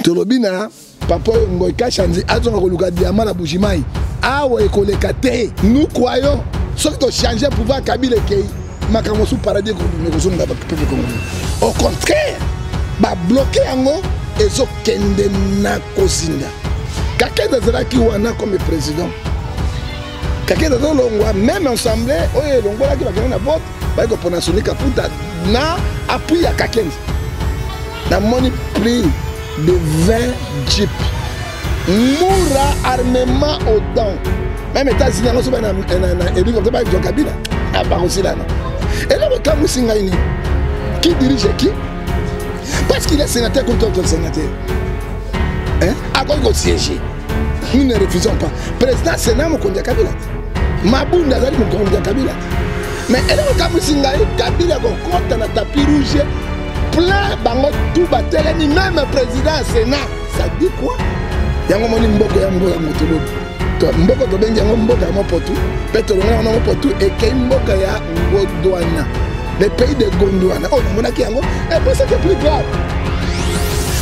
Tolobi na papa oyo Ngoy Kashanzi azonga koluka diamant na Bujimayi. Awa ekoleka te. Nous croyons soki to changer pouvoir Kabila ekei makambo mosusu paradis ekozonga peuple congolais. Au contraire, ba bloquer yango ezokende na kozinda. Kakende azalaki wana comme président. Kakende azolongwa même assemblée oyo elongolaki bakende na vote baye kopona Sony Kaputa na appui ya Kakende. Namoni plus de 20 jeep mura armement aux dents même États-Unis yango soki na hélicoptère bazwa Kabila bakosilana. Eloko ekamwisi ngai nini? Qui dirige qui? Parce qu'il est sénateur comme toi, sénateur. Hein? Akoki kosiéger. Nous ne refusons pas. Président Sénat mokonzi ya Kabila te. Mabunda azali mokonzi ya Kabila te. Mais eloko ekamwisi ngai, Kabila kokota na tapis rouge plein bango tout batelemi, même président ya Sénat. Ça dit quoi? Yango moni mboko ya mboka moto lobi. Mboka tobengi yango mboka ya mopotu, mpe tolongola yango na mopotu ekei mboka ya Gondwana, le pays de Gondwana. Oyo namonaki yango, et puis c'est plus grave.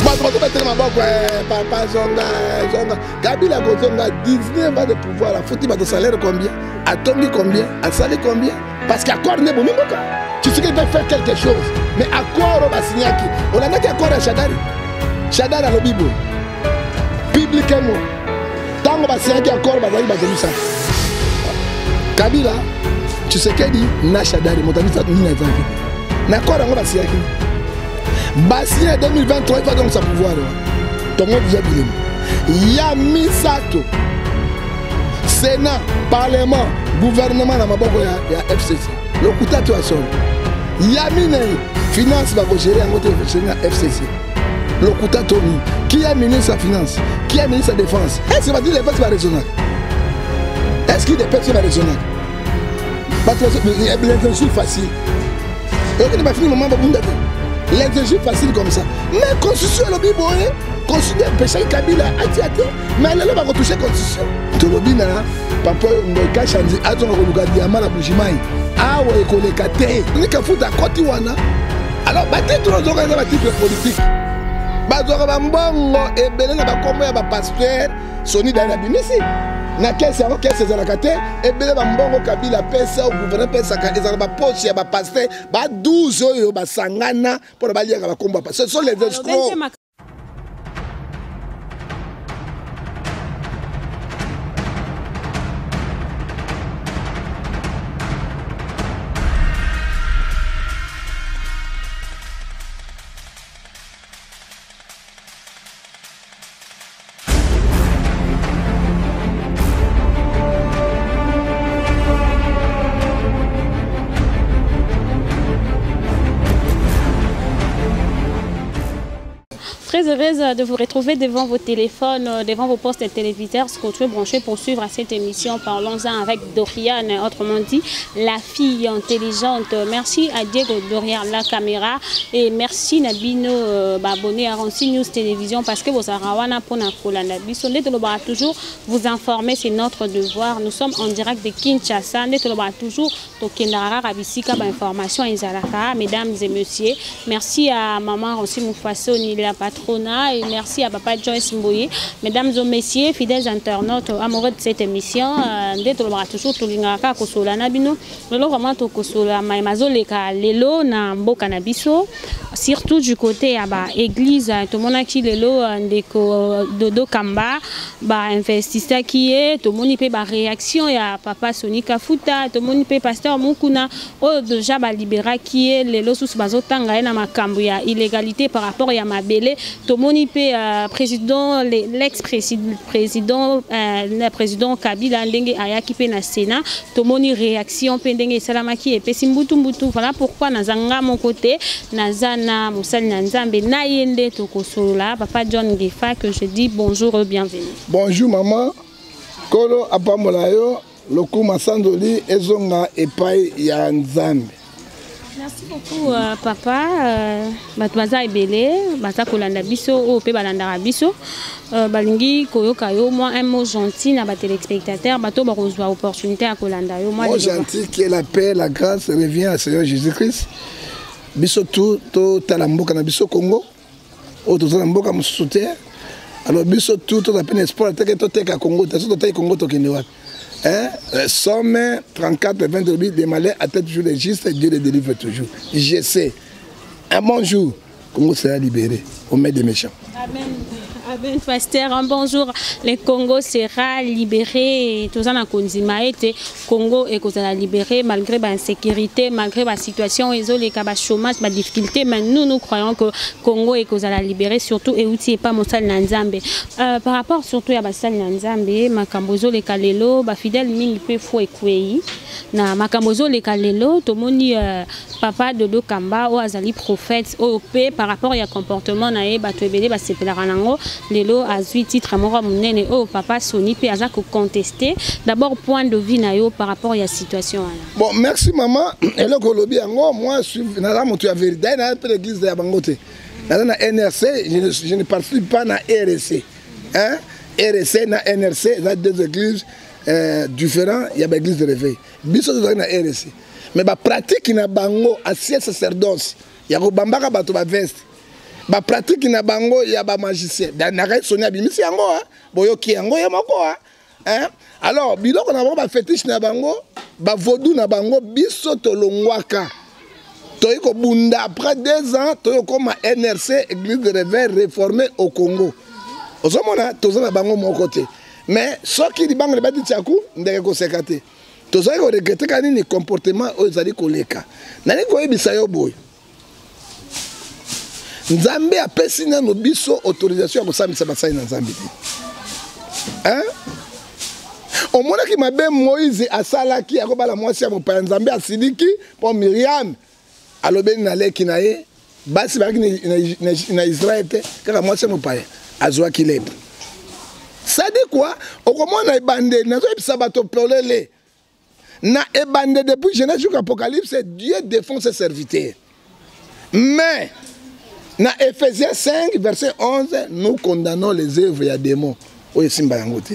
Bato bazobetela maboko, papa zonga, zonga. Kabila kozonga 19 ans de pouvoir, afuti bato salaire combien, atongi combien, asali combien? Parce qu'accord nde bomi mboka. Tshisekedi peut faire quelque chose, mais accord oyo basignaki, olandaki accord ya Shadary. Shadary alobi boye publiquement, ntango basignaki accord bazalaki bato misato, Kabila, Tshisekedi na Shadary. Moto ya misato nini azalaki na accord yango? Basignaki, basigné 2023, il va donc sa pouvoir tongo déjà bilemo ya misato, Sénat, Parlement, gouvernement na maboko ya FCC. Lokuta to ya solo. Ya minei, finance bakogere yango te, gérer na FCC. Lokuta to nini? Qui est ministre ya finance? Qui est ministre ya défense? Est ce que bato défense baraisonnaka? Est ce que défense baraisonnaka? Bato l'intelligence facile okende bafini mama babunda te, l'intelligence facile comme ça. Mais constitution elobi boye, constitution epesaki Kabila atia te, mais lelo bakotouche constitution. Tolobi na papa oyo Ngoy Kashanzi azonga koluka diamant na Bujimayi, awa ekoleka te. Nikafuta akoti wana. Alors batitre ozoka eza batitre politique, bazwaka bambongo ebele na bakombo ya bapasteur. Soni dani abimisi na kese yango, kese ezalaka te. Ebele bambongo Kabila apesa, gouverneur pesaka, ezalaka bapoche ya bapasteur ba 12 oyo basangana mpona baliaka bakombo ya pasteur. Ce sont les escrocs. Très heureuse de vous retrouver devant vos téléphones, devant vos postes téléviseurs, scotchés, branchés pour suivre cette émission Parlons-en avec Doriane, autrement dit la fille intelligente. Merci à Diego derrière la caméra et merci Nabino abonné à Ronsi News Télévision parce que vous avez wana pour na kolanda biso. Nde tolobaka toujours, vous informer, c'est notre devoir. Nous sommes en direct de Kinshasa. Nde tolobaka toujours tokendaka kaka bisika ba information ezalaka. Mesdames et messieurs, merci à maman Ronsi Mufasoni, la patrona, et merci à papa Joyce Mboye. Mesdames et messieurs, fidèles internautes, amoureux de cette émission, nde tolobaka toujours tolingaka kaka kosola na bino. Lelo vraiment tokosola mai mazoleka lelo na mboka na biso, surtout du côté ya ba église. Tomonaki lelo ndeko Dodo Kamba ba investissaki ye, tomoni pe ba réaction ya papa Sony Kafuta, tomoni pe pasteur Mukuna oyo déjà ba libéraki ye, lelo susu bazotanga ye na makambo ya illégalité par rapport ya mabele. Tomoni pe président, l'ex président, le président Kabila ndenge ayaki pe na Sénat, tomoni réaction pe ndenge esalamaki epesi mbutu mbutu. Voilà pourquoi nazanga mon côté, naza na mosali na Nzambe na ye nde tokosolola, papa John Ngefa, que je dis bonjour et bienvenue. Bonjour maman, Kolo apambola yo, lokuma sandoli ezonga epai ya Nzambe. Merci beaucoup papa. Bato baza ebele baza kolanda biso oyo mpe balandaka biso, balingi koyoka yo mwa un mot gentil na batéléspectateur, bato bakozwa opportunité ya kolanda yo. Mot gentil, que la paix, la grâce revient à Seigneur Jésus-Christ. Biso tout totala mboka na biso Congo oyo toza na mboka mosusu te. Alors biso tout toza mpe na espoir teke toteka Congo te. Soki toteki Congo, tokende wapi, hein? Somme 34 20 elobi: "Des malheurs atteint toujours les justes, Dieu les délivre toujours." Je sais, un bon jour Congo sera libéré au mains des méchants. Amen. Amen, pasteur. Un bonjour. Le Congo sera libéré. Tout ça, na kondima ete Congo ekozala libéré malgré l'insécurité, malgré la situation, ezoleka, ba chômage, ba difficulté. Mais nous, nous croyons que Congo ekozala libéré, surtout euti epa mosali na Nzambe. Par rapport surtout à basali na Nzambe, makambo ezoleka lelo, ba fidèle mingi pe fo ekwei. Na makambo ezoleka lelo, tomoni papa Dodo Kamba oyo azali prophète oyo pe par rapport ya comportement na ye bato ebele basepelaka nango, lelo azwi titre moko monene oyo papa Soni mpe aza koconteste. D'abord, point de vue na yo par rapport ya situation wana? Bon, merci mama. Eloko olobi yango, moi naza moto ya vérité. Naza mpe l'église ya bango te, naza na NRC, je ne participe pas na RC, hein? RC na NRC eza deux églises différents ya baéglise de réveil. Biso tozalaki na RC, mais bapratique na bango, ancien sacerdoce ya kobambaka bato baveste, bapratique na bango ya bamagicien, nakai Soni abimisi yango, boyoki yango ye moko, hein? Alors biloko na bango, bafétiche na bango, bavaudou na bango, biso tolongwaka, toyi kobunda. Après 2 ans toyi kokóma NRC, Église de réveil réformée au Congo. Ozomona, toza na bango moko te, mais soki libanga libati tiaku, ndenge koseka te. Tozali koregretter kaka nini? Comportement oyo ezali koleka. Nalingi koyebisa yo boye: Nzambe apesi nano biso autorisation ya kosambisa basali na Nzambe te, hein? Omonaki mabe Moïse asalaki, akobala mwasi ya mopaya. Nzambe asiliki mpo Miriam alobeli na leki na ye. Basi bazalaki na Israel te, kaka mwasi ya mopaya azwaki lèpre. Sadi quoi? Okomona ebandeli, nazoyebisa bato polele, na ebande, depuis Genèse jusqu'à Apocalypse, Dieu défend ses serviteurs. Mais na Ephésiens 5 verset 11, nous condamnons les œuvres ya démon oyo esimba yango te.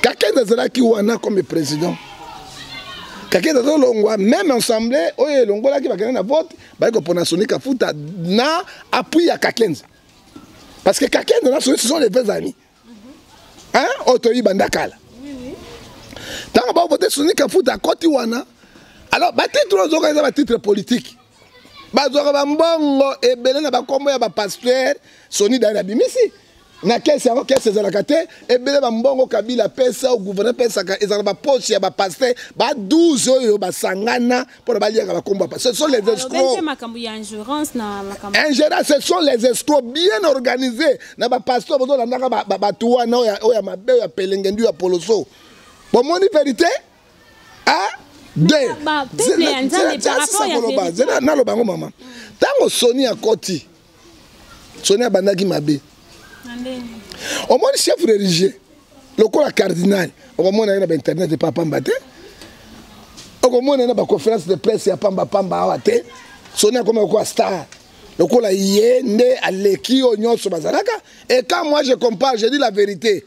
Kakende azalaki wana comme président. Kakende azolongwa, même assemblée oyo elongolaki, bakende na vote, bayi kopona Soni Kafuta na appui ya Kakenza, parce que Kakenza na Soni, ce sont les vrais amis, hein? Oyo toyiba ndakala ntango bavote, Soni Kafuta akoti wana. Alors batitre oyo ozoka eza batitre politique, bazwaka bambongo ebele na bakombo ya bapasteur. Soni dani abimisi na caisse yango, caisse ezalaka te. Ebele bambongo Kabila apesa, gouverneur pesaka, ezalaka bapoche ya bapasteur ba 12 oyo basangana mpona baliaka bakombo ya. Ce sont les escrocs. Ingérence, ce sont les escrocs bien organisés na bapasteur. Bozolandaka bato wana oyo ya mabe, oyo ya pelengendu, ya poloso. Bomoni vérité a naloba yango mama. Ntango Soni akoti, Soni abandaki mabe. Omoni chef religieux lokola cardinal, okomona ye na bainternet epa pamba te, okomona ye na baconférence de presse ya pambapamba awa te. Soni akoma lokola star, lokola ye nde aleki oyo nyonso bazalaka. Et quand moi je compare, je dis la vérité,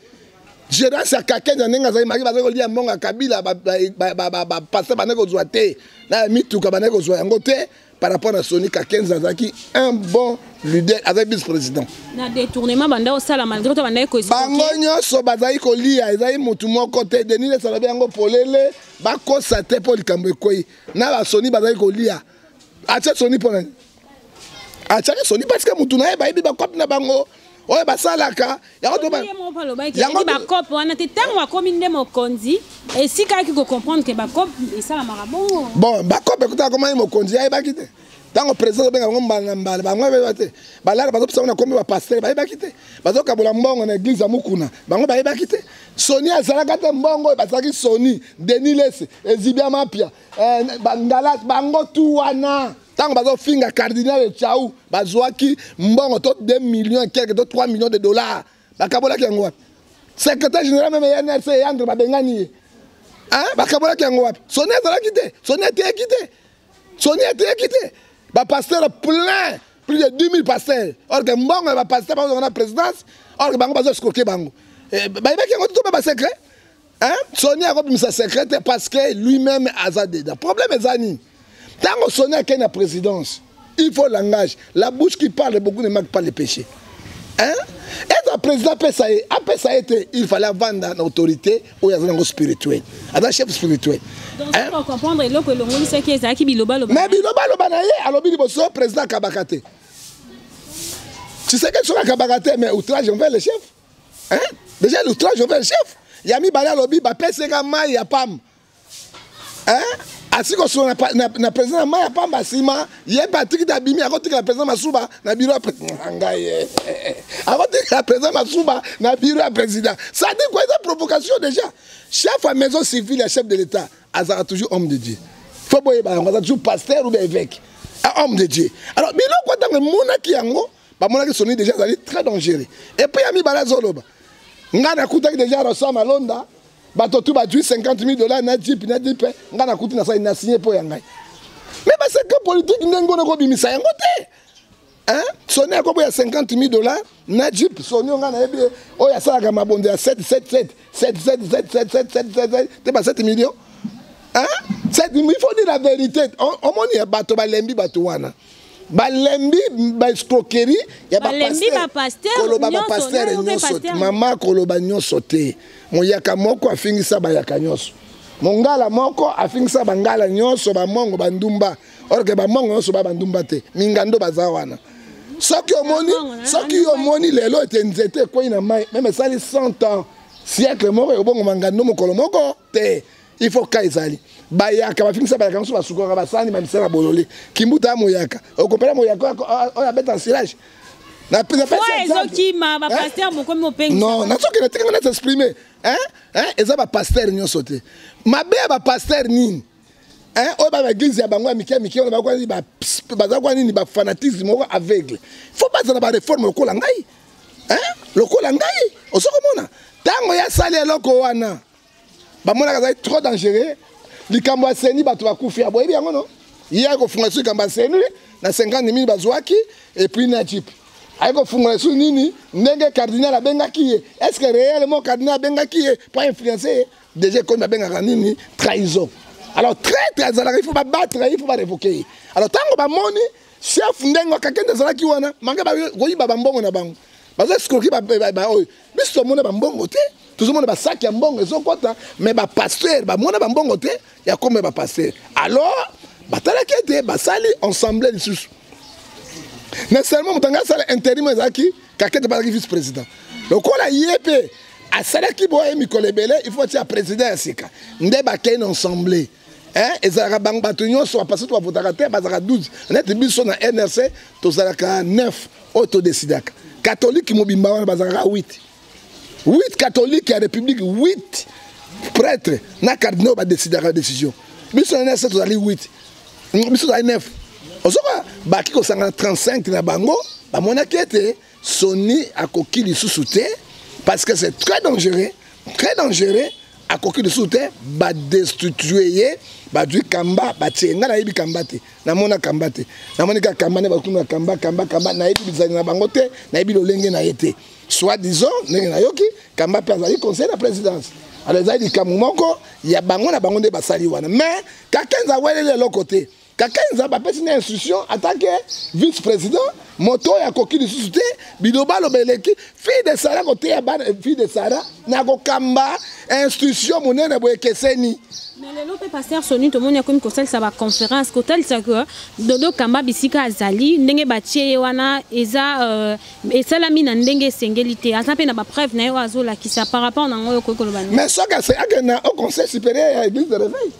gérance ya Kakenza, ndenge azali maki, bazali kolia mbongo ya Kabila, bapasteur bandaki kozwa te, na mituka bandaki kozwa yango te. Par rapport à Soni, Kakenza azalaki un bon leader, azalaki vice président. Na détournement banda osala, malgré to bandaki. Bango nyonso bazali kolia, ezali motu moko te. Denis Lessie alobi yango polele, bakosa te mpo likambo ekwei na basoni. Bazali kolia, atia Soni mpo nani? Atiaki Soni parce que motu na ye, bayebi bakopi na bango oyo basalaka. Yango bakope wana te. Ntango akomi nde mokonzi, esika ayaki kocomprendre ke bakope esalamaka bongo. Bon, bakope ekuta akomaki mokonzi, ayebaki te. Ntango président obenga bango mbala na mbala, bango bayeba te. Balala bazopesa bango na kombe, bapasteur bayebaki te. Bazokabola mbongo na église ya Mukuna, bango bayebaki te. Soni azalaka te. Mbongo oyo bazalaki, Soni, Denis Lessie, Ezibia Mapia, Bangala, bango tu wana, ntango bazofinga cardinal Echau, bazwaki mbongo to 2 millions quelque to 3 millions de dollars, bakabolaki yango wapi? Secrétaire général même ya NRC Yandre, babengani ye, bakabolaki yango wapi? Soni azalaki te, Soni ateyaki te, Soni ateyaki te. Bapasteur plein, plus de 10 000 pasteurs, or que mbongo ya bapasteur bazonga na présidence, or que bango bazoescroquer bango, bayebaki yango te. To basecret, Soni akobimisa secret te parce que lui-même aza dedans. Problème eza nini? Ntango Soni akei na présidence, il faut langage. La bouche qui parle beaucoup ne manque pas le péché, hein? Eza Azoza président apesa ye, apesa ye te. Il fallait avanda na autorité oyo aza nango spirituel, aza chef spirituel. Donc comprendre eloko elongolisaki ezalaki bilobaloba. Mais bilobaloba na ye, alobi liboso président akabaka te. Tshisekedi soki akabaka te, mais outrage envers le chef, hein? Déjà l'outrage envers le chef. Ya mibale, alobi bapeseka mai ya pam, hein? Asiki kosolola na président na mai ya pamba, nsima ye mpe atiki te, abimi, akotikela président Masuba na bureau ya ngai ye, akotikela président Masuba na bureau ya président. Ça dit quoi? Eza provocation. Déjà chef ya maison civile ya chef de l'État azalaka toujours homme de Dieu. Faut boyeba yango, aza toujours pasteur ou bien évêque, un homme de Dieu. Alors biloko ntango emonaki yango, bamonaki Soni déjà azali très dangereux. Et puis ya mibale, azoloba ngai nakutaki déjà Ronsard Malonda, bato tu bazwi 50 000 $ na jeep, na jeep. Ngai nakuti, nasali, na signé mpo ya ngai. Mais basecret politique ndenge wana okobimisa yango te, hein? Soni akoboya 50 000 $ na jeep? Soni oyo ngai nayebi, oyo asalaka mabondo ya 7 7 7 7 7 7 7 7 7 7 7 te, ba 7 millions, hein? Il faut dire la vérité. Omoni ya bato balembi, bato wana balembi baescroquerie ya koloba bapasteur nyonso. Mama, koloba nyonso te. Moyaka moko afingisa bayaka nyonso, mongala moko afingisa bangala nyonso, bamongo bandumba, or que bamongo nyonso ba bandumba te. Mingando baza wana. Soki omoni lelo ete nzete ekwei na mai, même esali 100 ans, siècle moko, ekobongoma ngando mokolo moko te. Il faut ka ezali bayaka bafingisa bayaka mosusu, basukaka basani bamisala bolole. Kimbuta ya moyaka, okopela moyaka oyo abeta silage. Ezokima bapasteur mokomi mopengisa. Non, nazokende, tikanga nati exprime. Eza bapasteur nyonso te. Mabe ya bapasteur nini oyo ba baeglise ya bango ya mike mike wana, baza kwa nini? Bafanatisme moko aveugle. Faut bazala baréforme lokola ngai, lokola ngai. Ozokomona ntango yasali eloko wana, bamonaka azali trop dangereux. Likambo ya CENI, bato bakufi, boyebi yango no. Ye akofunga lisusu likambo ya CENI na 50 000 bazwaki, et puis na jeep. Aye kofungola lisusu nini? Ndenge cardinal abengaki ye, est ce que réellement cardinal abengaki ye po influence ye? Déjà ekomi babengaka nini? Trahison. Alors traître azalaka, il faut babattre, il faut barévoquer ye. Alors ntango bamoni chef ndenge Kakende azalaki wana, mange koyiba bambongo na bango, baza escroquer oyo biso tomona bambongo te. Tozomona basaki ya mbongo ezokɔta, mais bapasteur bamona bambongo te ya kombo ya bapasteur. Alors batalaki ete basali ensemble lisusu. Nécessairement moto anga asala intérim ezalaki Kakete, bazalaki vice président. Lokola ye mpe asalaki boye mikolo ebele, il faut tia président ya sika. Nde bakei na ensemble. Ezalaka bango bato nyonso bapasteur to bavotaka te, bazalaka 12. Neti biso na NRC tozalaka 9 oyo todesidaka. Catholique mobimba wana bazalaka 8, 8 catholique ya république, 8 prêtre na cardinal oyo badesidaka décision. Biso na NRC tozali 8, biso tozali 9. Ozoka baki kosangana 35 na bango, bamonaki ete Soni akoki lisusu te, parce que c'est très dangereux, très dangereux. Akoki lisusu te, badestitue ye, bazwi Kamba batie. Ngai nayebi Kamba te, namona Kamba te, namoni kaka Kamba nde bakuna Kamba, Kamba, Kamba. Nayebi bizali na bango te, nayebi lolenge na ye te. Soit disant ndenge nayoki, Kamba mpe azali conseil na présidence. Alors ezali likambo moko ya bango na bango nde basali wana. Mais Kakenza aweleli eloko te. Kakenza bapesi na instruction en tant que vice président, moto oyo akoki lisusu te. Biloba aloba eleki. Fille de Sara koteya bana, fille de Sara na kokamba institution monene boye ekeseni. Mais lelo mpe pasteur Soni, tomoni akomi kosalisa baconférence kotalisa ke Dodo Kamba, bisika azali, ndenge batie ye wana, eza esalami na ndenge esengeli te. Aza mpe na bapreuve na ye oyo azolakisa. Par rapport na yango oyo, okoki koloba? Mais soki akende na au Conseil supérieur ya église de réveil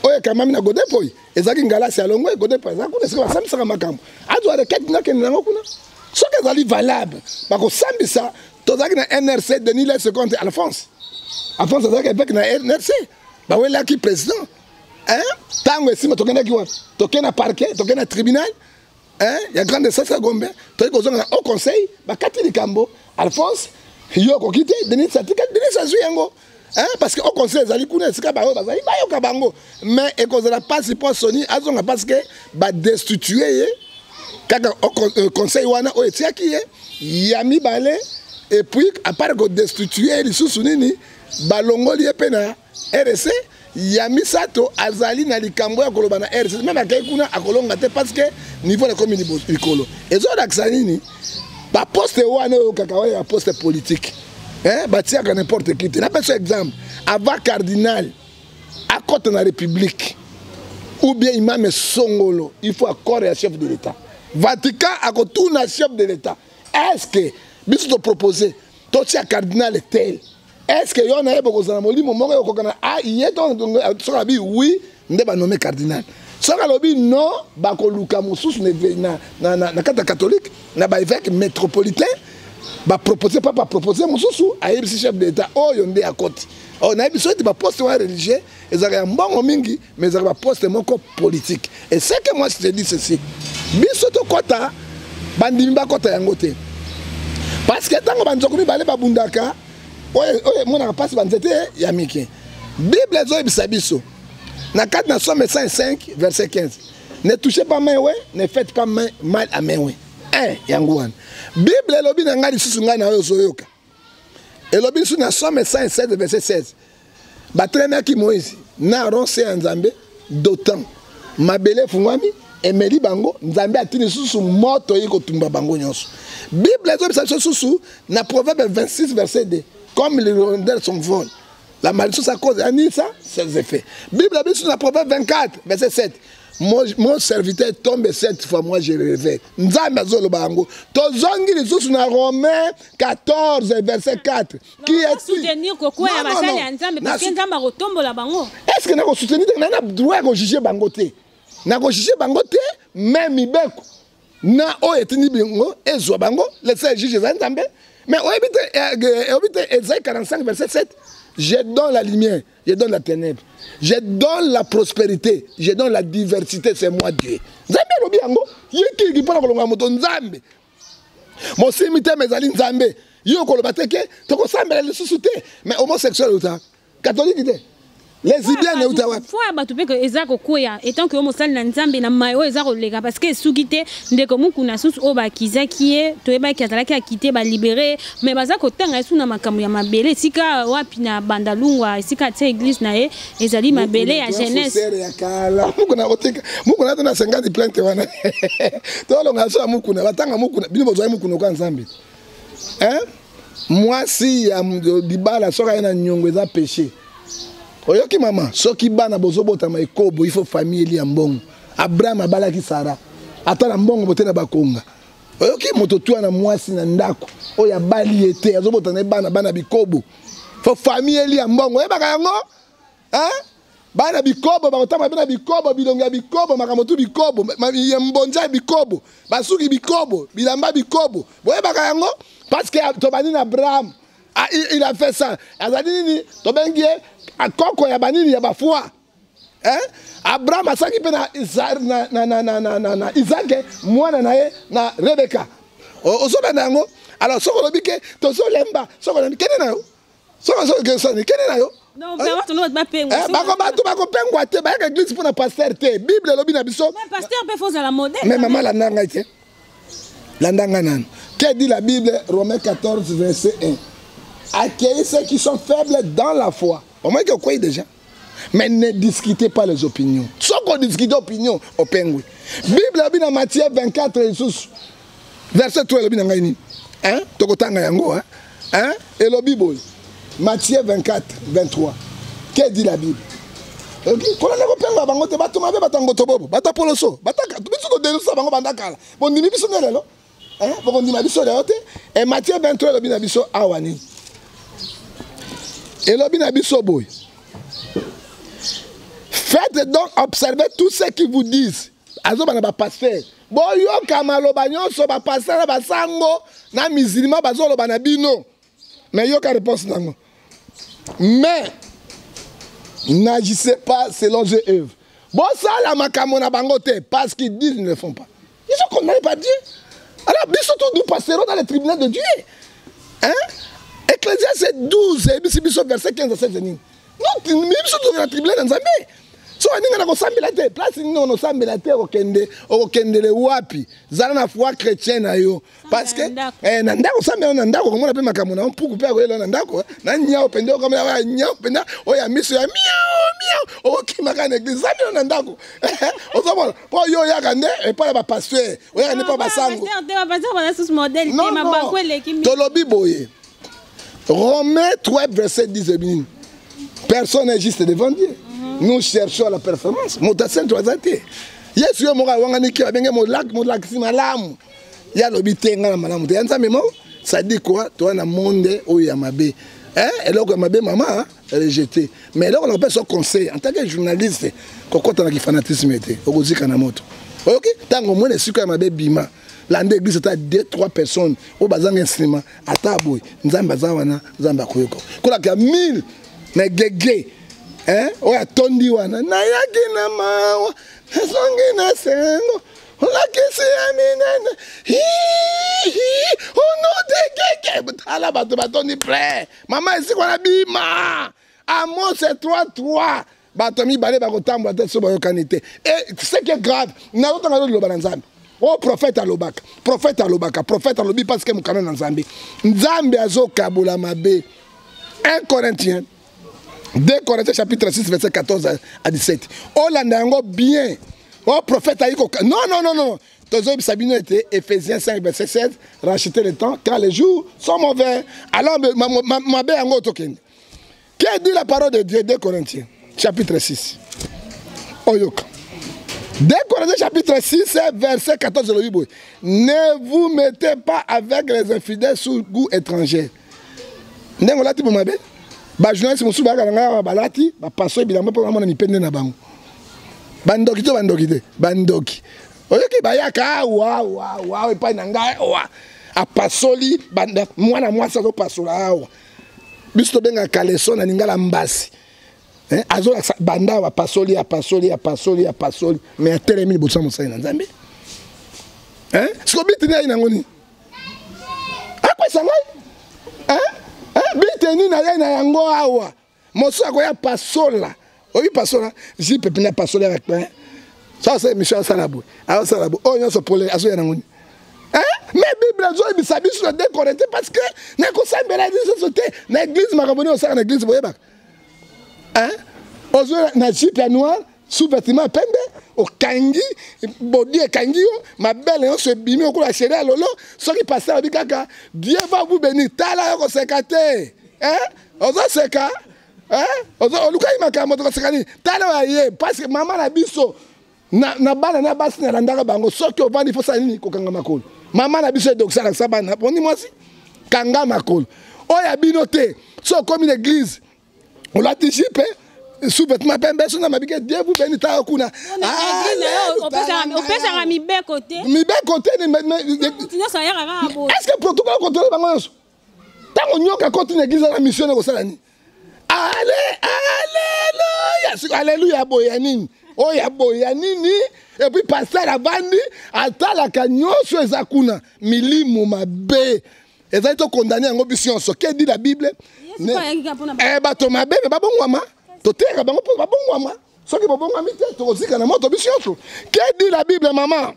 oyo ekamami na Godepoi, ezalaki Ngalasi ya longwe, Godepoi aza kuna, esika basambisaka makambo, azwa requête, nakende nango kuna. Soki ezali valable, bakosambisa. Tozalaki na NRC, Denis Lessie contre Alphonse. Alphonse azalaki évêque na NRC, bawelaki président. Ntango esima tokendaki wana, tokende na parquet, tokende na tribunal ya grande instance ya Gombe, toyei kozonga na Haut Conseil, bakati likambo: Alphonse, yo okoki te. Denis atikali, Denis azwi yango, parce que Haut Conseil ezali kuna, esika baoyo bazali bayoka bango. Mais ekozala mpasi mpo Soni azonga, parce que badestitue ye kaka conseil wana oyo etiaki ye ya mibale. Et puis à part kodestitue ye lisusu nini, balongoli ye mpe na RC. Ya misato, azali na likambo ya koloba na RC. Même akei kuna, akolonga te, parce que niveau ekomi likolo. Ezolakisa nini? Baposte wana oyo kaka oyo ya poste politique, eh, batiaka n'importe qui te. Napesa exemple: avant cardinal akɔta na République ou bien imam songolo, il faut accord ya chef de l'État. Vatican akotuna chef de l'État: est ce que biso topropose totia cardinal tel, est ce que yo na ye bokozala molimo moko ekokana ye to? Soki alobi oui, nde banome cardinal. Soki alobi non, bakoluka mosusu na kati ya catholique, na baévêque métropolitain, bapropose, papa apropose mosusu, ayebisi chef de l'État, oyo nde akoti. Oyo nayebi so ete baposte wana religieux ezalaka ya mbongo mingi, mais ezalaka baposte moko politique. Et ce que moi je te dis ceci: biso tokɔta, bandimi bakɔta yango te, parce que ntango banzoko mibale babundaka, oyo emonaka mpasi banzete ya mike. Bible ezoyebisa biso na kati na Psaume 105 verset 15: "Ne touchez pas main we, ne faites pas main mal à main we." 1 yango wana Bible elobi na ngai. Lisusu ngai na oyo ozoyoka, elobi lisusu na Psaume 107 verset 16: batelemaki Moïse na Aron se ya Nzambe, d'autant mabele efungwami, emeli bango. Nzambe atindi lisusu moto oyi kotumba bango nyonso. Bible ezobisa biso lisusu na Proverbe 26 verset 2: "Comme l'hirondelle s'envole, la malédiction, sa cause annule ça ses effets." Bible biso na Proverbe 24 verset 7: Mon serviteur tombe sept fois, moi je le réveille." Nzambe azoloba yango. Tozongi lisusu na Romain 14 verset 4. Qui est soutenir kokwea basali ya Nzambe, parce que Nzambe akotombola bango? Est ce que nakosoutenir te? Na droit ya kojuge bango te, nakojuge bango te. Mais mibeko na oyo etindi bango ezwa bango, le seul juge eza Nzambe. Mais oyebi te, oyebi te Esaïe 45 verset 7: "Je donne la lumière, je donne la ténèbre, je donne la prospérité, je donne la diversité, c'est moi Dieu." Nzambe alobi yango. Ye kiki mpona kolonga moto, Nzambe mosimi te, mais ezali Nzambe. Ye okoloba te ke tokosambela lisusu te, mais homosexuel euta catholique te, lesbienne euta wapi? Foi ya bato mpe eza kokwea etant que yo mosali na Nzambe, na mai oyo eza koleka, parce que esuki te. Ndeko Mokuna susu oyo bakizaki ye, toyebaki azalaki akite, balibere, mais baza kotanga ye su na makambo ya mabele. Esika wapi? Na Bandalungwa, esika atia église na ye, ezali mabele ya jeunesse. Ya kala, Mukuna kotika Mukuna te na 50 plainte wana. Tolonga so ya Mukuna, batanga Mukuna. Bino bozwaki Mukuna oka Nzambe. Mwasi ya libala, soki aye na niongo, eza péché. Oyoki mama? Soki bana bozobotama ekobo, il faut famille eli ya mbongo. Abraham abalaki Sara ata na mbongo bote na bakonga. Oyoki? Moto tu na mwasi na ndako oyo abali ye te, azobotana ye bana, bana bikobo. Faut famille eli ya mbongo. Oyebaka yango? Bana bikobo bakotamba mpe na bikobo, bilongi ya bikobo, makambo tu bikobo, ya mbonza ya bikobo, basuki bikobo, bilamba bikobo. Boyebaka yango? Parce que tobandi na Abraham. Ah, il a fait ça. Azali nini tobengi ye? Koko ya banini? Ya bafoi, hein? Abraham asalaki mpe na Isake, mwana na ye na Rebeka. Ozolanda yango? Alors soki olobi ke tozolemba, soki olembi, kende na yo. Soki kende na yo. Bako bato bakopengwa te, bayaka église mpo na pasteur te. Bible elobi na biso. Mais mama, landa ngai te, landa ngai nano. Que dit la Bible? Romains 14 verset 1: "Accueillez ceux qui sont faibles dans la foi." Au moins que quoi déjà, mais ne discutez pas les opinions. Soki odiscute opinion, opengwi. Bible elobi na Matthieu 24 lisusu verset 3, elobi na ngai nini? Tokotanga yango. Hein? Elobi boye, Matthieu 24 23. Que dit la Bible? Kolanda kopengwa bango te. Bato mabe, bato ya ngoto bobo, bato ya poloso, biso todelusa bango banda kala. Bondimi biso nde lelo, bokondima biso lelo te. E Matthieu 23 elobi na biso awa nini? Elobi na biso boye: "Faites donc observer tout ce qu'ils vous disent." Azobana bapasteur, boyoka maloba nyonso bapasteur na basango na musulman bazoloba na bino, mais yoka réponse nango: "Mais n'agissez pas selon eux œuvres." Bosala makambo na bango te, parce qu'ils disent, ils ne le font pas. Ils sont condamnés par Dieu. Alors biso tout, nous passerons dans le tribunal de Dieu, hein? Ecclésiaste 12 eyebisi biso verset 15 à 16 nini? Non, biso tozala na tribunal na Nzambe. So So aninga na kosambela te, place nini onosambela te, okokende okokendele wapi? Zala na foi chrétien na yo, parce que eh, na ndako osambela na ndako, okomona mpe makambo na yo, mpuku mpe akoyela na ndako na nyao mpenza, okomona nyao mpenza oyo ya miso ya miao miao, okokima kaka na église. Sambela na ndako, ozomona, mpo yo oyaka nde epai ya bapasteur, oyaka nde mpo basango. Tolobi boye, Romains 3 verset 10 ebini: personne n'est juste devant Dieu. Nous cherchons la performance. Moto asento aza te. Yesu yo moko awanganiki, abenge molakisi malamu, ye alobi te, ngai na malamu te, ya Nzambe moko. Ça dit quoi? Toa na monde oyo ya mabe, eloko ya mabe, mama, rejeté. Mais eloko na kopesa conseil en tant que journaliste, kokɔta na kifanatisme te, okozika na moto. Oyoki? Ntango omoni esika ya mabe, bima, landa église, ata deux trois personnes oyo bazanga nsima, ata boye, Nzambe aza wana, Nzambe akoyoka. Kolaka mille na gege oyo atondi wana, nayaki na mawa, nazongi na sengo, olakisi ya minene ono te gege. Tala bato batondi plein, mama, esika wana, bima. Amos 3 3: bato mibale bakotambola te so bayokani te. Et ce qui est grave, nazotanga liloba na Nzambe oyo prophète alobaka, prophète alobaka, prophète alobi, parce que mokanda na Nzambe, Nzambe azokabola mabe. 1 Corinthiens, 2 Corinthiens chapitre 6 verset 14 à 17, olanda yango bien. Oyo prophète ayi koka, non, non, non, non, tozoyebisa bino ete Éphésiens 5 verset 16: rachetez le temps car les jours sont mauvais. Alors mabe yango, tokende. Que dit la parole de Dieu? 2 Corinthiens chapitre 6, oyoka, 2 Corinthiens chapitre 6 verset 14, elobi boye: ne vous mettez pas avec les infidèles sous goût étranger. Ndenge olati bo mabe, bajournaliste mosusu bayaka na ngai awa, balati bapaso bilamba mpo bamona mipende na bango. Bandoki to bandoki te, bandoki. Oyoki? Bayaka awa awa awa epai na ngai awa, apasoli mwana mwasi, azopasola awa. Biso tobengaka caleçon na lingala mbasi. Azolakisa banda awa, apasoli, apasoli, apasoli, apasoli, mais atelemi liboso ya mosali na Nzambe. Siko bitini ayi nango nini? Akwesa ngai biteni na ye na yango awa. Mosusu akoya pasola, oyi pasola jupe mpena, pasola ya so asala émission, asala boye, asala boye, oyo nyonso pole, azoya nango nini? Mais Bible azoyebisa biso na 2 Corinthiens, parce que nakosambela lisusu te na église. Makambo nini osala na église? Boyebaka, ozwi na jupe ya noir, sous-vêtement pembe, okangi bodi, ekangi yo mabele nyonso ebimi, okola chéri ya lolo. Soki pasteur abi kaka: "Dieu va vous bénir", tala yo, koseka te, ozoseka, olukaki makambo, tokoseka nini? Tala oyo ye, parce que mama na biso na bana na basi nalandaka bango. Soki ovandi, fosala nini? Kokanga makolo. Mama na biso edokisa, alakisa bana poni mwasi, kanga makolo. Oyo ya bino te. So okomi na église, olati jupe, sous-vêtement pembe, so na mabike, "Dieu vous bénit", taka kuna. Opesaka mibeko te. Mibeko te. Est ce que protocole contrôle bango nyonso? Ntango nyoka akoti na église na mission, kosala nini? Ale, alleluya, alleluya, boye ya nini? Oyo ya boye ya nini? Et puis pasteur avandi, atalaka nyonso eza kuna, milimo mabe ezali, tokondane yango biso nyonso. Que dit la Bible? Bato mabe me babongwama, toteyaka bango mpo babongwama. Soki bobongwami te, tokozika na moto biso nyonso. Que dit la Bible, mama?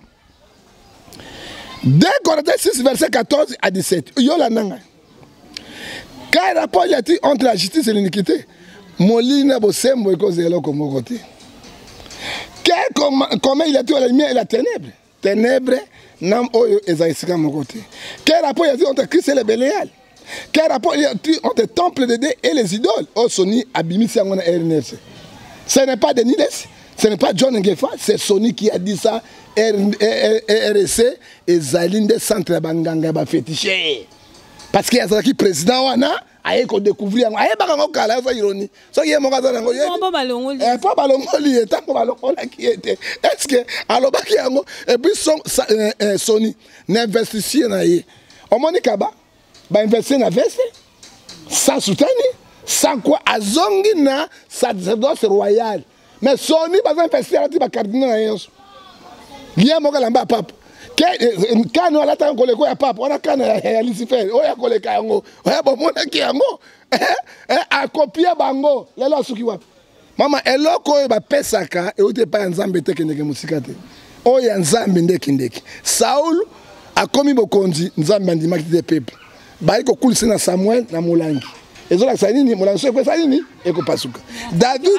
2 Corinthiens 6 verset 14 à 17, yolanda ngai: quel rapport y a-t-il entre la justice et l'iniquité? Molili na bosembo ekozela eloko moko te. Quel commun y a-t-il la lumière et la ténèbre? Ténèbre na oyo eza esika moko te. Quel rapport y a-t-il entre Christ et le Bélial? Quel rapport y a-t-il entre le temple de Dieu et les idoles? Oyo Sony abimisi yango na RNF, ce n'est pas Denis, ce n'est pas John Ngefa, c'est Sony qui a dit ça. RC ezali nde centre ya banganga ya baféticheur, parce que azalaki président wana, aye kodécouvrir yango, ayebaka yango kala. Aza ironie, soki ye moko aza nango, mpo balongoli ye. Ntango balongolaki ye te, est ce que alobaki yango? Et puis Sony na investisseur na ye, omoni kaba bainvestir na veste sans soutani, sans quoi, azongi na sacerdoce royal. Mais Sony baza investir, alati bacardinal na ye nyonso, ye moko elamba ya papa kano, alataka koleka ya papa wana, kana ya Lucifer oyo akoleka yango, oya bomonaki yango, akopie bango. Lelo asuki wapi? Mama, eloko oyo bapesaka euti epai ya Nzambe te, ekendeke mosika te. Oyo ya Nzambe nde ekendeke. Saul akomi bokonzi, Nzambe andimaki te peuple. Bayi kokulisa na Samuel na molangi. Ezolakisa nini? Molangi soki ekwesa nini? Ekopasuka. David,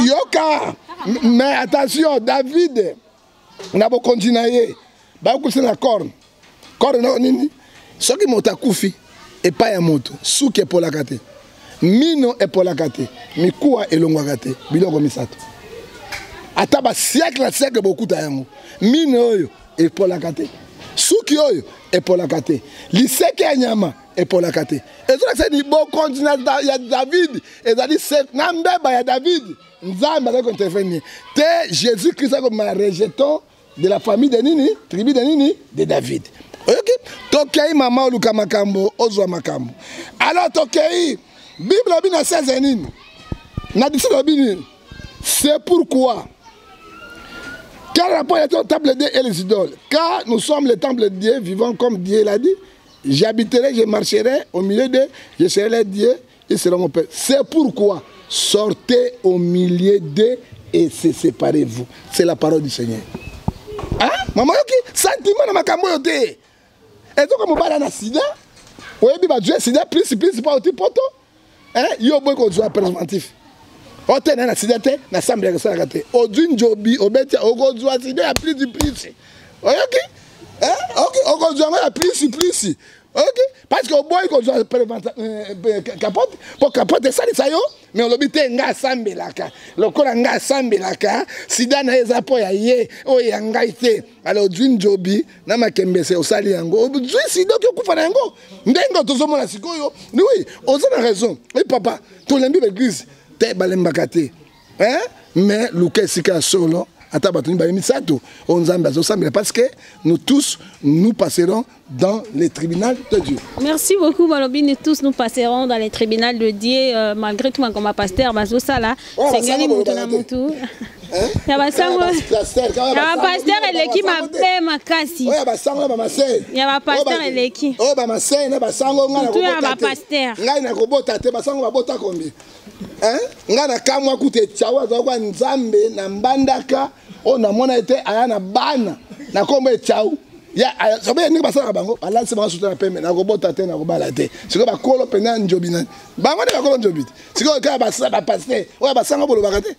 yoka, mais attention, David na bokonzi na ye bakokulisa na corne. Corne noko nini? Soki moto akufi epai ya moto, suki epolaka te, mino epolaka te, mikuwa elongwaka te, biloko misato. Ata ba siècle na siècle bokuta yango. Mino oyo epolaka te, suki oyo epolaka te, liseke ya nyama epolaka te. Ezolakisa ni bokonzi ya David ezali na mbeba ya David, Nzambe azali kointervenir te. Jésus Christ akobima rejeton de la famille de nini, tribu de nini, de David. Oyoki? Tokei mama, oluka makambo, ozwa makambo. Alors tokei, Bible obi na 16 nini? Na 17 obi nini? C'est pourquoi quel rapport y a-t-il au temple de Dieu et les idoles? Car nous sommes le temple de Dieu vivant, comme Dieu l'a dit. J'habiterai, je marcherai au milieu d'eux, je serai leur Dieu, ils seront mon peuple. C'est pourquoi sortez au milieu d'eux et se séparez-vous. C'est la parole du Seigneur. Hein? Maman yoki, sentiment na makambo yo te. Ezoka mobala na sida, oyebi ba Dieu sida plus plus pa oti poto. Hein? Yo boy ko zwa préventif. Ote na sida te, na sambe ya salaka te. Ozwi njobi, obeti okozwa sida ya plus plus. Oyoki? Hein? Ok, okozwa yango ya plus plus. Ok, parce que oboyi kozwa capote, po capote esalisa yo, mais olobi te nga asambelaka, lokola nga asambelaka, sida na ye eza po ya ye, oyo ya ngai te. Alors ozwi njobi na makembese osali yango, ozwi sida oki okufa na yango. Ndenge tozomona sikoyo, oui, oza na raison. Oui papa, tolembi ba église te, balembaka te. Hein? Mais luka esika ya solo, ata bato mibale misato oyo Nzambe azosambela, parce que nous tous nous passerons dans les tribunaux de Dieu. Merci beaucoup Balobi, nous tous nous passerons dans les tribunaux de Dieu, malgré tout comme pasteur bazosala, sengeli mutu na mutu. Ya basango ya pasteur eleki mabe makasi. Oya basango na bamasei. Ya ba pasteur eleki. Oyo bamasei na basango ngai na ya ba pasteur. Ngai na kobota te, basango babota combien? Hein? Ngai na kamwa kutu etsawa azalaka Nzambe na mbandaka oyo namona ete aya na bana na kombo etsawu. Ya sobe ndenge basalaka bango, balansi bango suta na pembe, nakobota te, nakobala te. Sikoyo bakolo mpenza njobi nani? Bango nde bakolo njobi te. Sikoyo kaka ba pasteur oyo basango bolobaka te.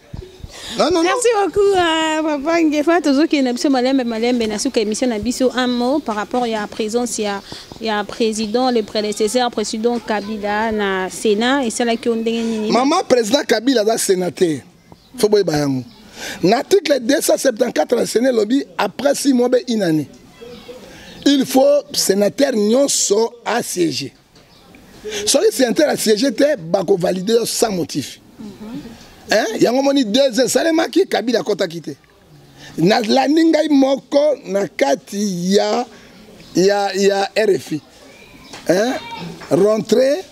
Non, non, non. Merci beaucoup, papa Ngefa. Tozokende na biso malembe malembe na suka émission na biso, un mot par rapport ya présence ya président, le prédécesseur président Kabila na Sénat esalaki yo ndenge nini? Maman, président Kabila aza sénateur. Faut boyeba yango. Na article 274 ya Sénat lobi après 6 mois be une année. Il faut sénateur nyonso assiéger. Soki sénateur assiéger te, bako valider yo sans motif. Hein? Yango moni 2 ans salemaki Kabila akotaki te. Nalandi ngai moko na kati ya RFI. Hein? Rentrée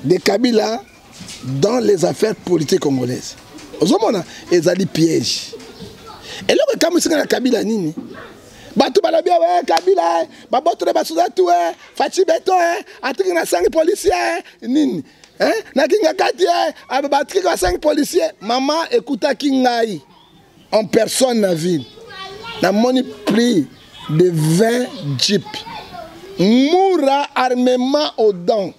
de Kabila dans les affaires politiques congolaises. Ozomona ezali piège. Eloko ekamwisi nga na Kabila nini? Bato balobi we Kabila babotole basoda tu Fatshi beton atiki na 5 policiers nini? Hein? Nakinga kati batiki na 5 policiers. Mama ekutaki ngai en personne na ville. Namoni plus de 20 jeeps. Moura armement aux dents.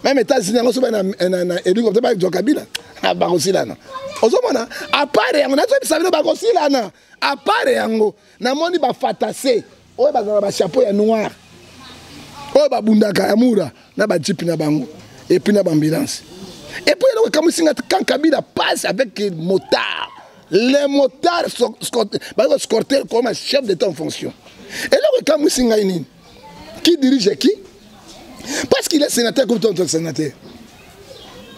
Même États-Unis yango soki na hélicoptère bazwa Kabila, bakosilana. Ozomona à part yango nazoyebisa bino bakosilana. À part yango namoni bafatase oyo bazala ba chapeau ya noir oyo babundaka ya Moura na ba jeep na bango et puis na ba ambulance. Et puis eloko ekamwisi nga quand Kabila passe avec les motards, les motards bazo escorter comme un chef d'État en fonction. Eloko ekamwisi ngai nini? Qui dirige qui? Parce qu'il est sénateur comme toi, sénateur.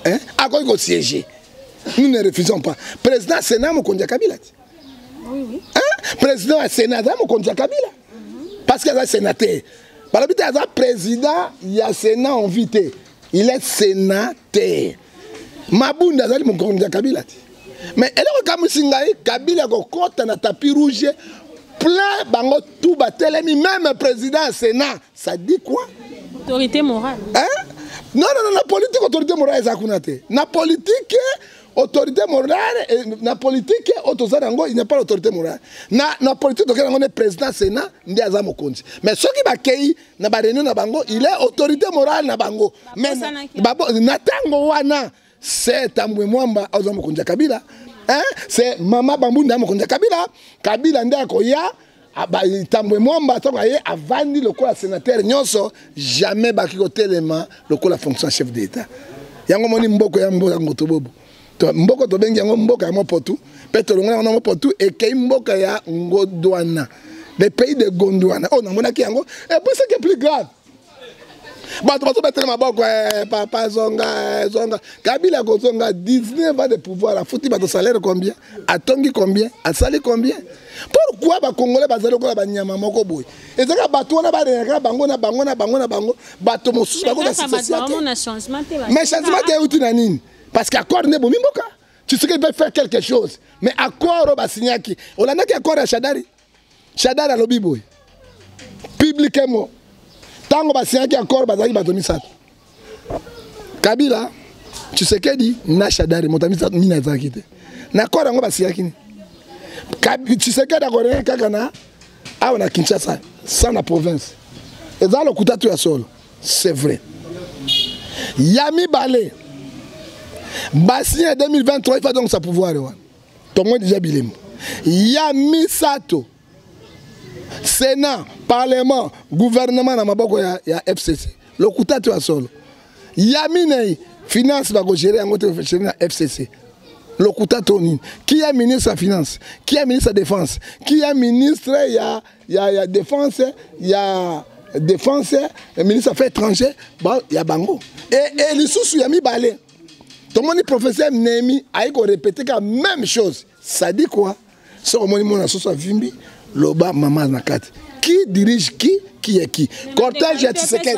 Hein? À quoi il siéger? Nous ne refusons pas. Président Sénat, mokonzi ya Kabila. Oui, oui. Hein? Président Sénat, mokonzi ya Kabila. Parce qu'il est sénateur. Balobi te aza président ya Sénat en vie te. Il est sénateur. Mabunda azali mokonzi ya Kabila te. Mais eloko ekamwisi ngai, Kabila kokota na tapis rouge, plein bango tout batelemi, même président ya Sénat. Ça dit quoi? Autorité morale. Hein? Non, non, non, na politique autorité morale eza kuna te. Na politique autorité morale, eh, na politique oyo toza nango, il n'y a pas l'autorité morale. Na politique tokei nango nde président Sénat nde aza mokonzi. Mais soki bakei na ba réunion na bango, il est autorité morale na bango. Mais na ntango wana c'est Tambwe Mwamba aza mokonzi ya Kabila. Hein? C'est Mama Bambunda mokonzi ya Kabila. Kabila nde akoya Tambwe Mwamba ntango aye avandi lokola sénateur nyonso, jamais baki kotelema lokola fonction chef d'État. Yango moni mboka ya mboka ngoto bobo. Mboka tobengi yango mboka ya mopotu, mpe tolongola yango na mopotu ekei mboka ya Gondwana, le pays de Gondwana. Oh, namonaki yango. Et puis ce qui est plus grave, bato bazobetela maboko, eh, papa zonga, eh, zonga. Kabila kozonga 19 ans de pouvoir, afuti bato salaire combien, atongi combien, asali combien? Pourquoi bacongolais bazali lokola banyama moko boye? Ezalaka bato wana barengaka bango na bango na bango na bango, bato mosusu bakota succession te. Mais changement te euti na nini? Parce que accord nde bomi mboka. Tshisekedi peut faire quelque chose, mais accord oyo basignaki, olandaki accord ya Shadari. Shadari alobi boye publiquement, ntango basignaki accord, bazalaki bato misato: Kabila, Tshisekedi na Shadari. Moto ya misato nini azalaki te na accord yango. Basignaki nini? Tshisekedi akorenge kaka na awa na Kinshasa, sans na province. Eza lokuta to ya solo? C'est vrai. Ya mibale, basigné 2023, il faut donc sa pouvoir wana tomoni déjà bilembo. Ya misato, Sénat, parlement, gouvernement na maboko ya FCC. Lokuta to ya solo? Ya minei, finance bakogérer yango te, gérer na FCC. Lokuta to nini? Qui est ministre ya finance? Qui est ministre ya défense? Qui est ministre ya défense, ya défense, ministre affaires étrangères? Ba, ya bango. E lisusu ya mibale, tomoni professeur Nemi ayi korépéter ka même chose. Ça dit quoi? Soki omoni mwana soso avimbi, loba mama na kati. Qui dirige qui? Qui est qui? Cortège ya Tshisekedi.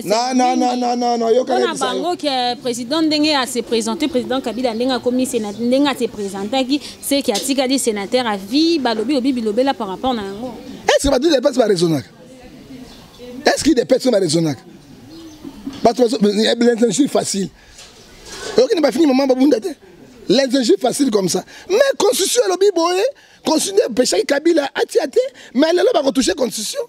Non, non, non, non, non, non, yoka. Mpona bango ke président ndenge ase présenté, président Kabila ndenge akomi ndenge ase présentaki, c'est que atikali sénateur à vie. Balobi lobi bilobela par rapport na yango. Est ce que bato UDPS baraisonnaka? Est ce que UDPS baraisonnaka? Bato l'injure facile, oyoki na bafini mama babunda te, l'injure facile comme ça. Mais constitution elobi boye, constitution epeshaki Kabila atia te, mais lelo bakotouche constitution.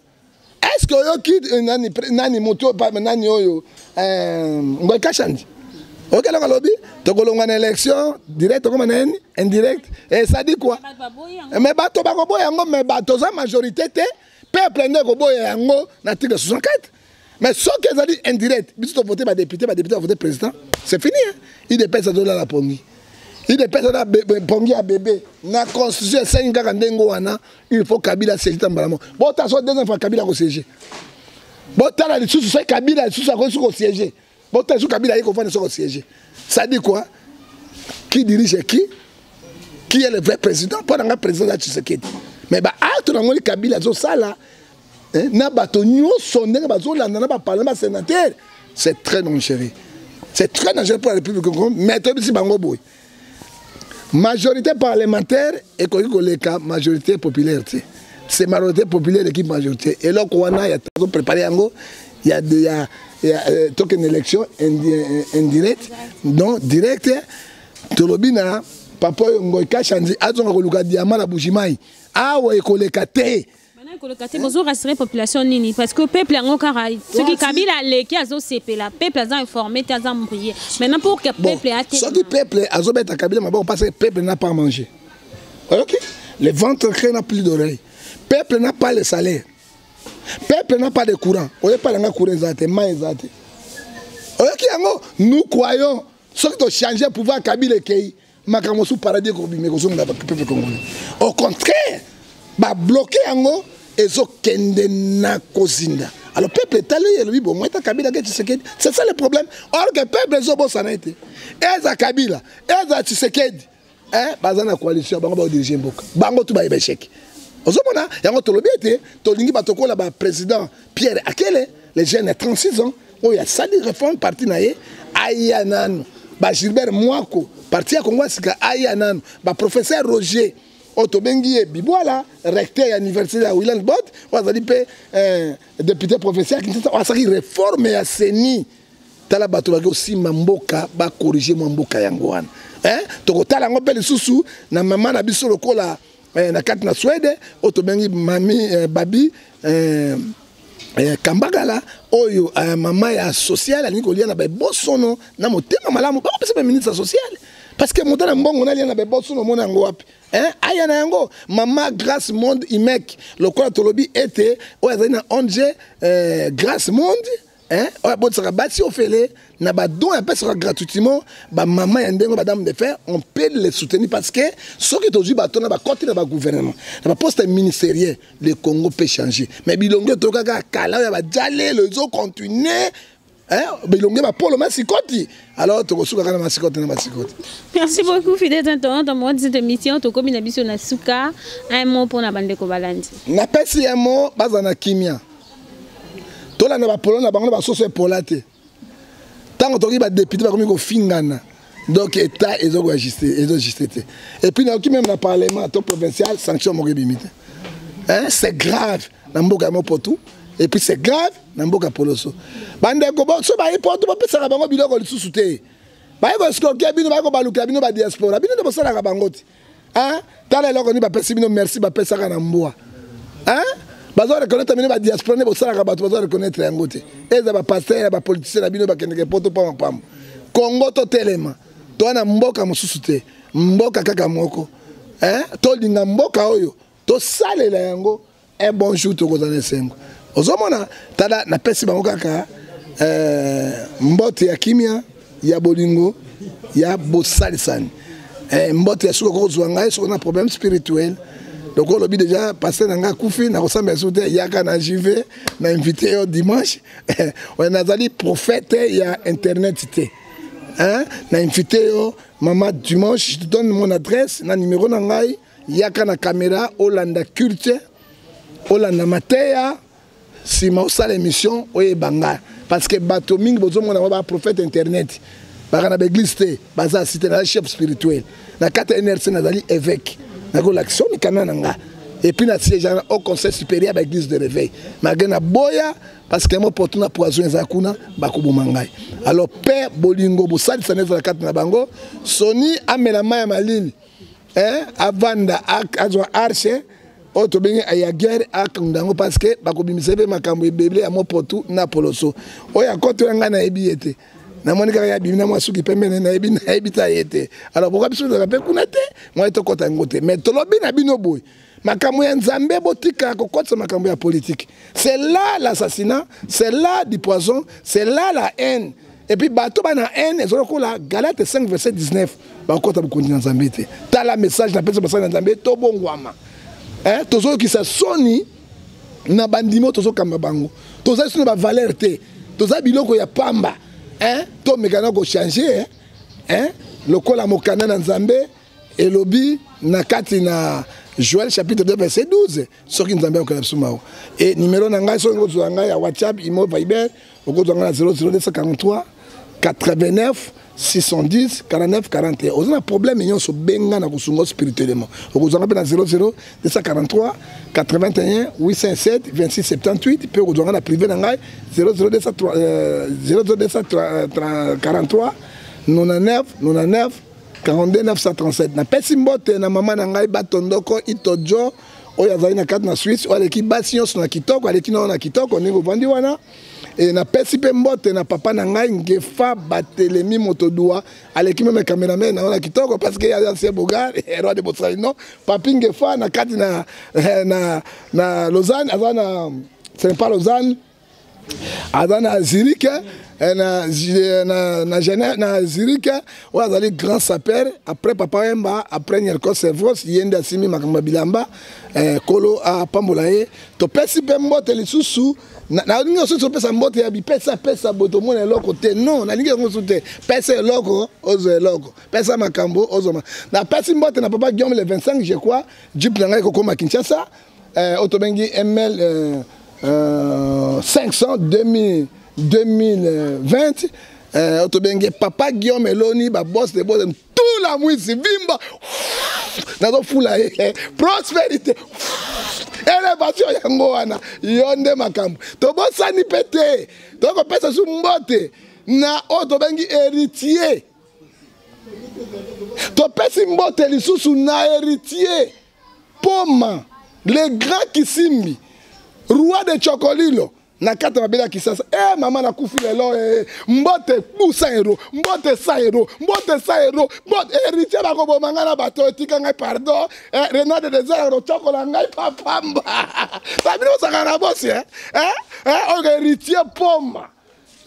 Est ce que oyoki nani, nani moto, nani oyo, Ngoy Kashandi, oyoki eloko alobi? Tokolongwa na élection direct, tokoma na nini, indirect. Et ça dit quoi? Mais bato bakoboya yango, mais bato oza majorité te. Peuple nde ekoboya yango na article 64. Mais soki ezali indirect, biso tovote badéputé, badéputé bavote président, c'est fini, hein? UDPS azolala pongi, UDPS aza pongi ya bébé. Na constitution esengi kaka ndenge wana, il faut Kabila siège ta mbala moko. Botala so deuxième fois Kabila kosiéger, botala lisusu soki Kabila lisusu akoki soki kosiéger, botala soki Kabila aye kovanda soki kosiéger. Ça dit quoi? Qui dirige qui? Qui est le vrai président? Mpo nanga président aza Tshisekedi. Mais baacte namoni Kabila azosala na bato nyonso ndenge bazolanda na baparlement, basénateur, c'est très dangereux, c'est très dangereux pour la République Congo. Mais toyebisi bango boye: majorité parlementaire ekoki koleka majorité populaire te. C'est majorité populaire équipe majorité. Eloko wana ya tozopréparer yango ya tokende élection indirect, non direct. Tolobi na papa oyo Ngoy Kashandi azonga koluka diamant na Bujimayi, awa ekoleka te. Ekoloka te. Bozo rassurer population nini? Parce que peuple yango kaka soki Kabila aleki, azosepela. Peuple aza informé te, aza embrouillé. Maintenant, pour que peuple ate Soki peuple azobeta Kabila maboko, parce que peuple n'a pas mangé, ok, le ventre creux n'a plus d'oreille. Peuple n'a pas le salaire, peuple n'a pas de courant. Oyepa nanga courant eza te, mai eza te. Oyoki yango? Nous croyons, soki tochange pouvoir, Kabila ekei, makambo mosusu paradis ekobima, ekozonga peuple congolais. Au contraire, babloquer yango, ezokende na kozinda. Alors peuple etali, elobi bongo eta Kabila ke Tshisekedi. C'est ça le problème. Or que peuple ezobosana ete eza Kabila, eza Tshisekedi, baza na coalition, bango baodirige mboka, bango tu bayeba échec. Ozomona yango? Tolobi ete tolingi bato kola baprésident Pierre Akele, le jeune ya 36 ans oyo asali réforme parti na ye, aya nanu. Bagilbert Mwako, parti ya Kongo ya Sika, aya nanu. Baprofesseur Roger oyo tobengi ye Bibwala, recteur ya université ya Williamsburg, oyo azali mpe député professeur ya Kinshasa, oyo asalaki réforme ya CENI. Tala bato baki kosimba mboka, bakorige mwa mboka yango wana. Eh? Tokotala yango mpe lisusu na mama na biso lokola na kati na Swede, oyo tobengi mami babi Kambagala, oyo mama ya social alingi kolia na bebosono na motema malamu, bakopesa mpe ministre social parce que moto na mbongo nalia na bebosono, omona yango wapi? Hein? Aya na yango mama Grâce Monde Imek, lokola tolobi ete oyo azali na ONG Grâce Monde, hein? Oyo abotisaka basi ofele na badon, apesaka gratuitement bamama ya ndenge badame de fer. On peut les soutenir parce que soki tozwi bato na bakoti na bagouvernement, na baposte ministériel, le Congo peut changer. Mais bilongi oyo tokaka kala oyo ya badialelo ezocontinue, hein? Bilongi bapolo masikoti, alors tokosukaka na masikoti na masikoti. Merci beaucoup, fidèle internaute. Dans cette émission, tokomi na biso na suka. Un mot pour na bandeko balandi. Napesi un mot: baza na kimia, tolanda bapolo na bango na basoso epola te. Ntango tokoki, badéputé bakomi kofingana, donc état ezoajuste te. Et puis nayoki même na parlement to provincial, sanction moko ebimi te. Hein, c'est grave na mboka ya mopotu, et puis c'est grave na mboka poloso. Bandeko so bayi poto, bapesaka bango biloko lisusu te. Bayi koescroquer bino, bayi kobalukela bino badiaspora. Bino nde bosalaka bango te. Hein? Tala eloko nini bapesi bino. Merci bapesaka na mbwa. Hein? Bazo reconnaître bino badiaspora nde bosalaka bato, bazo reconnaître yango te. Eza bapasteur ya bapoliticien na bino bakendeke poto pamba pamba. Kongo, totelema, toa na mboka mosusu te, mboka kaka moko. Hein? Tolinga mboka oyo, tosalela yango. Un bon jour tokozala na esengo. Ozomona, tala, napesi bango kaka mbote ya kimia, ya bolingo, ya bosalisani. Mbote ya suka, okozwa ngai soki na problème spirituel. Donc olobi déjà pasteur na ngai akufi, nakosambela su te. Yaka na JV, na invité yo dimanche. Nazali prophète ya internet te, hein? Na invité yo, mama, dimanche. Je te donne mon adresse na numéro na ngai. Yaka na caméra, olanda culte, olanda mateya, nsima osala émission, oyeba nga. Parce que bato mingi bozomona ngo baprophète internet, baka na baeglise te, baza asi te. Naza chef spirituel na kati ya NRC, nazali évêque, nakolakisa mikanda na nga. Et puis na siège na au conseil supérieur ya baeglise de réveil, malgré na boya, parce que mo poto na poison eza kuna, bakoboma ngai. Alors mpe bolingo, bosalisana ezala kati na bango. Soni amela mai ya malili, eh, avanda, azwa arche oyo tobengi ya guerre, akunda yango, parce que bakobimisa mpe makambo ebele ya mopotu na poloso. Oyo akoti oyo, ngai nayebi ye te. Namoni kaka ya bimi na mwa suki pembeni, nayebi ta ye te. Alors pourquoi biso tozalaka mpe kuna te? Mwa tokɔta yango te. Mais tolobi na bino boye: makambo ya Nzambe, botika kokotisa makambo ya politique. C'est là l'assassinat, c'est là du poison, c'est là la haine. Et puis bato bana haine eza lokola Galate 5 verset 19, bakokɔta bokonzi na Nzambe te. Tala message napesa basali na Nzambe: tobongwama. Tozoyokisa soni na bandimi oyo tozokamba bango. Toza biso na bavaleur te, toza biloko ya pamba. Tomeka na kochange, lokola mokanda na Nzambe elobi na kati na Joël chapitre 2 verset 12. Soki Nzambe akokela biso mawa. E numéro na ngai, soki okozwa ngai ya WhatsApp, Imo, Viber, okozwa ngai na 00243 89 610 49 41. Oza na problème nyonso, benga na kosunga spirituellement. Okozwanga mpe na 00 243 81 807 26 78. Mpe okozwanga na privé na ngai 00243 99 99 42 937. Napesi mbote na mama na ngai Batondoko Itojo, oyo azali na kati na Swisse, oyo aleki basi nyonso na kitoko, aleki nao na kitoko ndenge ovandi wana. E napesi mpe mbote na papa na ngai Ngefa Batelemi Motodua, aleki même cameraman na wana kitoko, parce que aza ancien bogar, roi de Bosalino. Papi Ngefa na kati na Lausanne, aza na, ce n'est pas Lausanne, aza na Zurich, na Genève, na Zurich. Oyo azali grand sapeur après Papa Wemba, après Nyerko Servos, ye nde asimi makambo ya bilamba. Kolo apambola ye. Topesi mpe mbote lisusu. Nalingi nyonso topesa mbote ya bipesa pesa boye, tomona eloko te. Non, nalingi yango su te. Pesa eloko, ozwa eloko. Pesa makambo, ozwa. Napesi mbote na papa Guillaume. Le 25, je crois, jeep na ngai ekokoma Kinshasa, oyo tobengi ML 500 2000 2020, oyo tobengi papa Guillaume Eloni, baboss de boss, tula mwisi vimba. Nazofula ye prospérité, élévation yango wana. Yo nde makambo tobosani mpe te. Tokopesa su mbote na oyo tobengi Héritier. Topesi mbote lisusu na Héritier Poma, le grand Kisimbi, roi de Chokolilo na kati ya mabele ya Kisasa. E mama, nakufi lelo. E mbote bu 100 euro, mbote 100 euro, mbote 100 euro, mbote. Héritier, bakoboma ngai na bato, etika ngai, pardon. Eh, Renard de Désert akocokola ngai papamba. Babino bosaka na bosi. Eh? Eh? Oyo Héritier Poma,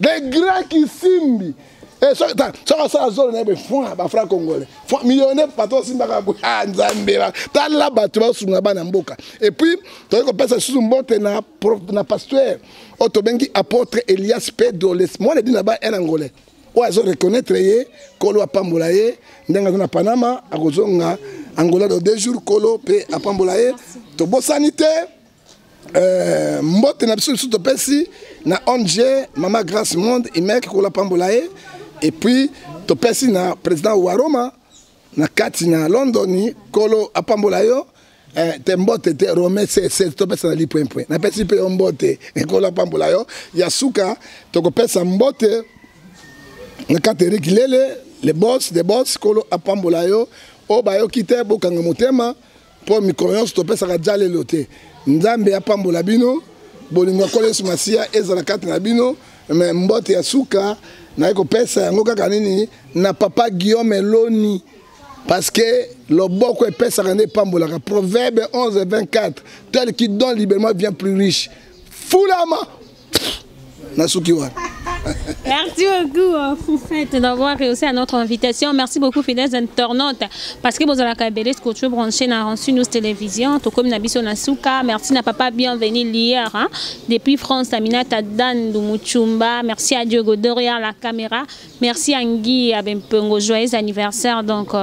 le grand Kisimbi. Soki asala zolo na ye boye, foin bafranc congolais millionnaire, bato osimbaka boye. Ah, Nzambe, tala bato basunga bana mboka. Et puis toyei kopesa lisusu mbote na pasteur oyo tobengi apôtre Elias Pedro, mwana edi na ba un Angolais oyo azo reconnaître ye. Kolo apambola ye ndenge aza na Panama, akozonga Angola dans 2 jours. Kolo mpe apambola ye. Tobosani te mbote na biso lisusu topesi na ONG Mama Grace Monde Imek, kola pambola ye. Et puis topesi na président Waroma na kati na London, kolo apambola yo. Te mbote te Rome cc topesa na lipwempwe, napesi mpe yo mbote, ekolo apambola yo. Ya suka, tokopesa mbote na kati Erik Lele, le boss de boss, kolo apambola yo. Oyo bayoki te, bokanga motema mpo mikolo nyonso topesaka dia lelo te. Nzambe apambola bino, bolingo ya Nkolo Yesu Masiya ezala kati na bino. Me mbote ya suka naye kopesa yango kaka nini na papa Guillaume Eloni, parce que loboko epesaka nde epambolaka. Proverbe 11 24: tel qui donne librement vient plus riche. Fulama nasuki wana. Merci beaucoup, Foufette, d'avoir réussi à notre invitation. Merci beaucoup, fidèles internautes. Parce que vous avez la belle ce branché dans Ransu News Télévision. Tout comme Nabiso Nasuka. Merci na papa, bienvenue hier. Hein. Depuis France, Aminata Dan Muchumba. Merci à Diogo derrière la caméra. Merci à Nguy Abempengo. Joyeux anniversaire. Donc,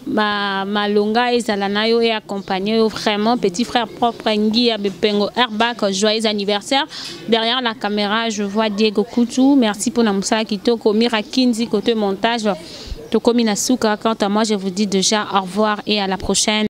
ma malonga ezala na yo et accompagné vraiment petit frère propre Nguy Abepengo Airbag, joyeux anniversaire. Derrière la caméra, je vois Diego Koutou, merci pour la mosala kitoko. Mira Kinzi côté montage. Tokomi na suka. Quant à moi, je vous dis déjà au revoir et à la prochaine.